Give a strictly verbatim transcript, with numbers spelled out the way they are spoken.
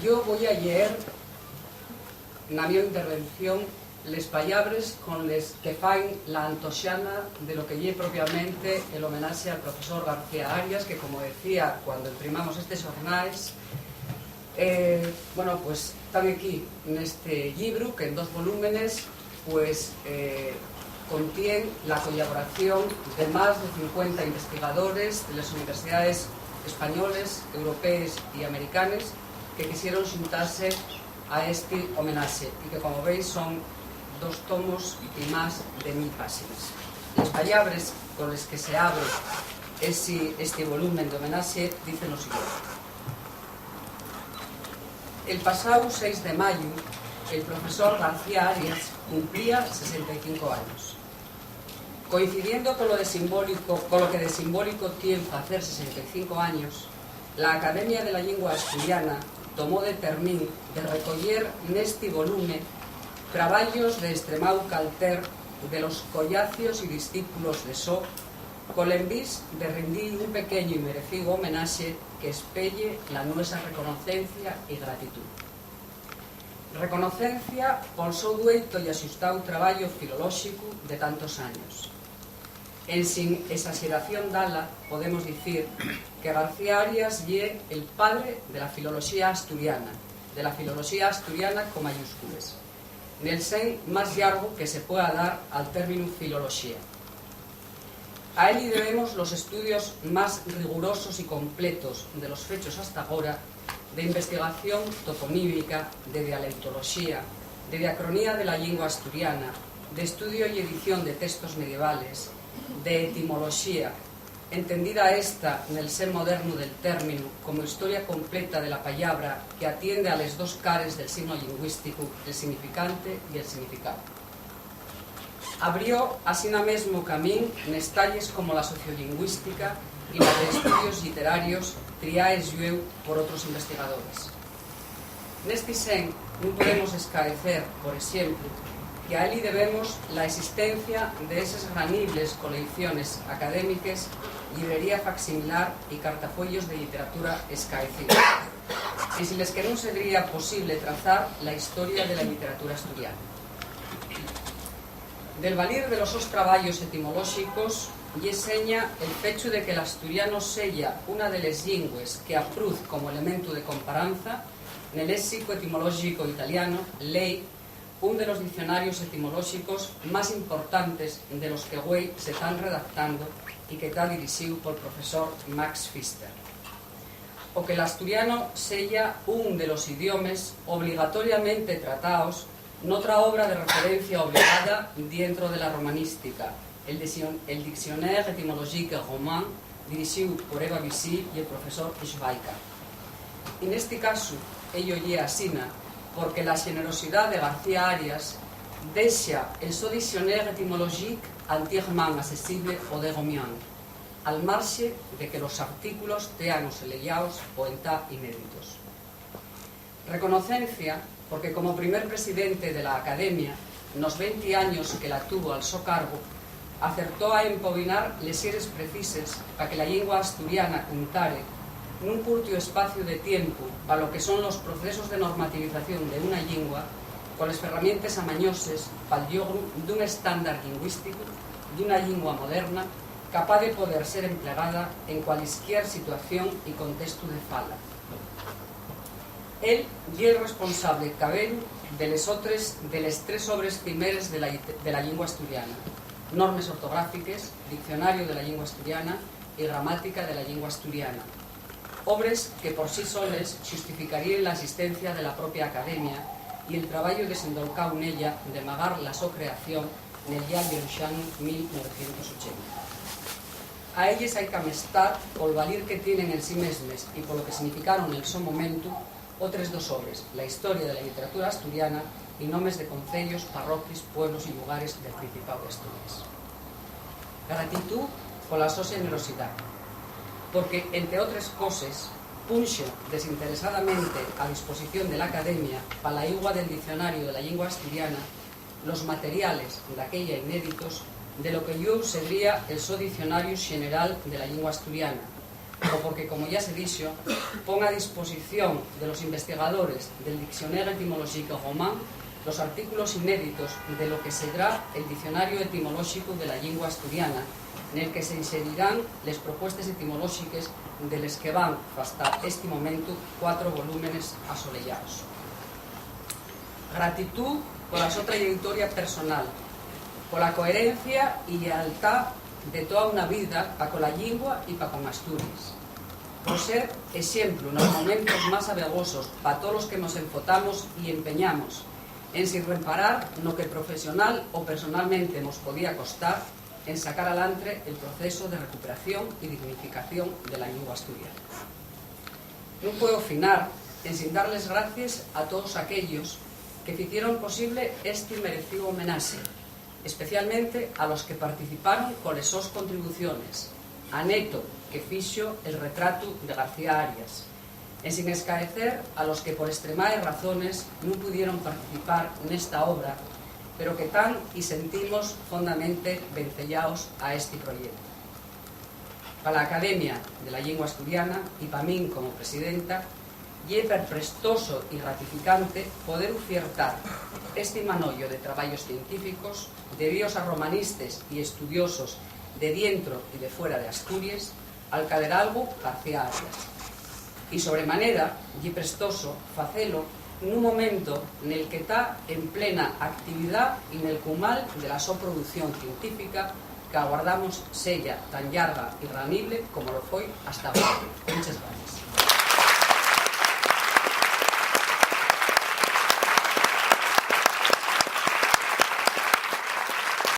Yo voi a lleer na mio intervención les pallabres con les que faen la antoxana de lo que ye propiamente el homenaxe al profesor García Arias, que, como decía, cuando imprimamos estes xornais, eh, bueno, pues, tán equí neste llibru, que en dos volúmenes, pues, eh, contién la collaboración de más de cincuenta investigadores de les universidaes españoles, europees y americanes que quisieron xuntase a esti homenaxe y que, como veis, son dos tomos y más de mil páxinas. Les pallabres con les que se abre esi, esti volumen de homenaxe dicen lo siguiente. El pasáu seis de mayu, el profesor García Arias cumplía sesenta y cinco años. Coincidiendo con lo de simbólico, con lo que de simbólico tien facer sesenta y cinco años, la Academia de la Llingua Asturiana tomó determín de recoyer nesti volume trabayos d'estremáu calter de los collacios y discípulos de so, col envís de rindir un pequeñu y merecíu homenaxe que espelle la nuesa reconocencia y gratitú. Reconocencia pol so dueito y axustáu trabayu filolóxicu de tantos años. Ensin esaxeración dala, podemos dicir que García Arias ye el padre de la filoloxía asturiana, de la filoloxía asturiana con mayúscules, nel sen más llargo que se pueda dar al términu filoloxía. A él-y debemos los estudios más rigurosos y completos de los fechos hasta agora de investigación toponímica, de dialectoloxía, de diacronía de la llingua asturiana, d'estudio y edición de textos medievales, de etimoloxía, entendida ésta nel sen modernu del términu como historia completa de la pallabra que atiende a les dos cares del signo llingüísticu, el significante y el significáu. Abrió asina mesmo camín nes talles como la sociolingüística y la d'estudios lliterarios, triaes llueu por otros investigadores. Nesti sen, nun podemos escaecer, por exemplu, que a él-y debemos la esistencia de eses granibles coleiciones académiques, llibrería facsimilar y cartafueyos de lliteratura escaecida, ensin les que nun sedría posible trazar la historia de la lliteratura asturiana. Del valir de los sos trabayos etimolóxicos ye seña el fechu de que l'asturiano seya una de les llingües que apruz como elementu de comparanza nel léxico etimolóxico italiano, lei, un de los dicionarios etimolóxicos más importantes de los que güei se tán redactando y que ta dirixíu pol profesor Max Pfister. O que l'asturiano seya un de los idiomes obligatoriamente trataos n'otra obra de referencia obligada dientro de la romanística, el dixion-, el Dictionnaire étymologique roman, dirixíu por Eva Bussi y el profesor Schweikart. Y nesti casu, ello ye asina, porque la xenerosidá de García Arias dexa el so Dictionnaire étymologique entièrement accessible au degomian, al marxe de que los artículos tean os eleyaos o entá inéditos. Reconocencia, porque como primer presidente de la Academia, nos venti años que la tuvo al so cargo, acertó a empobinar les xeres precises pa que la llingua asturiana cuntare nun curtiu espaciu de tiempu pa lo que son los procesos de normativización de una llingua, coles ferramientes amañoses pal llogru d'un estándar llingüísticu, d'una llingua moderna, capaz de poder ser emplegada en cualisquier situación y contestu de fala. Él ye'l responsable caberu de les otres, de les tres obres cimeres de la, de la llingua asturiana: Normes ortográfiques, Diccionario de la Llingua Asturiana y Gramática de la Llingua Asturiana, obres que por sí soles xustificaríen la asistencia de la propia Academia y el trabayu desendolcáu nella de magar la so creación nel Yalbionxanu mil novecientos ochenta. A elles hai qu'amestar pol valir que tienen en sí mesmes y polo que significaron nel so momentu otres dos obres, La historia de la lliteratura asturiana y Nomes de conceyos, parroquies, pueblos y llugares del Principáu d'Asturies. Gratitú pola so xenerosidá, porque, ente otres coses, punxo desinteresadamente a disposición de l'Academia pa la igua del Diccionario de la Llingua Asturiana los materiales daquella inéditos de lo que llueu sedría el so Diccionariu Xeneral de la Llingua Asturiana, o porque, como ya se dixo, pon a disposición de los investigadores del Diccionnaire étymologique roman los artículos inéditos de lo que sedrá el Diccionariu Etimolóxicu de la Llingua Asturiana, nel que se inserirán les propuestes etimolóxiques de les que van, fasta esti momentu, cuatro volúmenes asoleyaos. Gratitú pola so trayeutoria personal, pola coherencia y llealtá de toa una vida pa cola llingua y pa con Asturies, por ser exemplu nos momentos más abegosos pa tolos que mos enfotamos y empeñamos, ensin remparar no que profesional o personalmente mos podía costar en sacar alantre el proceso de recuperación y dignificación de la llingua asturiana. Nun puedo finar ensin dar les gracies a todos aquellos que ficieron posible esti merecíu homenaxe, especialmente a los que participaron coles sos contribuciones, a Neto, que fixo el retratu de García Arias, ensin escaecer a los que por estremaes razones nun pudieron participar nesta obra, pero que tán y sentimos fondamente venceyaos a esti proyectu. Pa la Academia de la Llingua Asturiana y pa min como presidenta, ye perprestoso y gratificante poder ufiertar esti manollo de trabayos científicos debíos a romanistes y estudiosos de dientro y de fuera de Asturies al caderalgu García Arias. Y sobremanera ye prestoso facelo nun momento nel que ta en plena actividá y nel cumal de la so producción científica, qu'aguardamos seya tan llarga y ranible como lo foi hasta agora. Munches gracies.